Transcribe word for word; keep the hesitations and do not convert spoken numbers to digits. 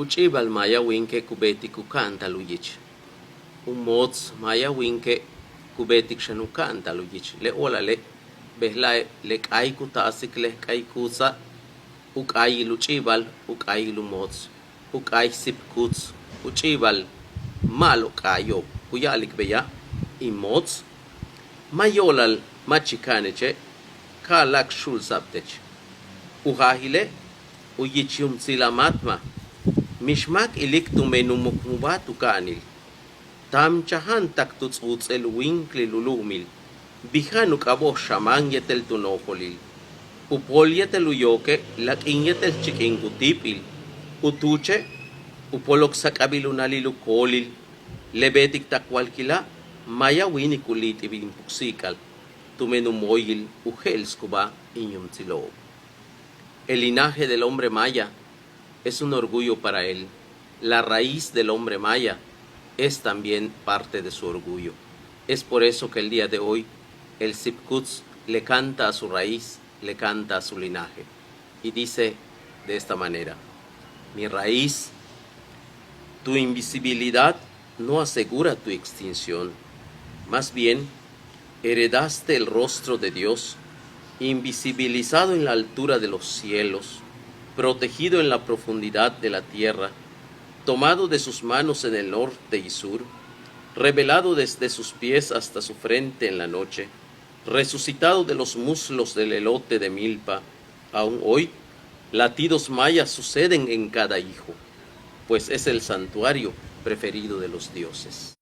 U ch'i'ibal maaya wíinike' ku beetik u ka'antal u yich. U moots maaya wíinike' ku beetik xan u ka'antal u yich. Le o'olale' bejla'e' le k'aay ku ta'asik le k'aaykuutsa', u k'aayil u ch'i'ibal, u k'aayil u moots, u k'aay síipkuuts, u ch'i'ibal ma'alob k'aayo'ob. Ku ya'alik beya', in moots, ma' yo'olal ma' chika'aneche', ka'ala'ak xu'ulsa'ab tech. U jaajile' u yich yuumtsil a máatma'. Mix máak ilik tumen u mukmubáa tu ka'anil. Táamchaja'an tak tu ts'uuts'el u wíinklil u lu'umil. Bija'an u k'aboj xamáan yéetel tu noojolil. U pool yéetel u yooke' lak'in yéetel chik'in ku tíip'il. U tuuche' u polok sak'abil u naalil u koolil. Le beetik tak walkila' maaya wíinik u li'it'ib in puksi'ik'al tumen u mooyil u je'elskubáa in yuumtsilo'ob. El linaje del hombre maya es un orgullo para él. La raíz del hombre maya es también parte de su orgullo. Es por eso que el día de hoy el síipkuuts le canta a su raíz, le canta a su linaje. Y dice de esta manera: mi raíz, tu invisibilidad no asegura tu extinción. Más bien, heredaste el rostro de Dios, invisibilizado en la altura de los cielos, protegido en la profundidad de la tierra, tomado de sus manos en el norte y sur, revelado desde sus pies hasta su frente en la noche, resucitado de los muslos del elote de milpa. Aún hoy, latidos mayas suceden en cada hijo, pues es el santuario preferido de los dioses.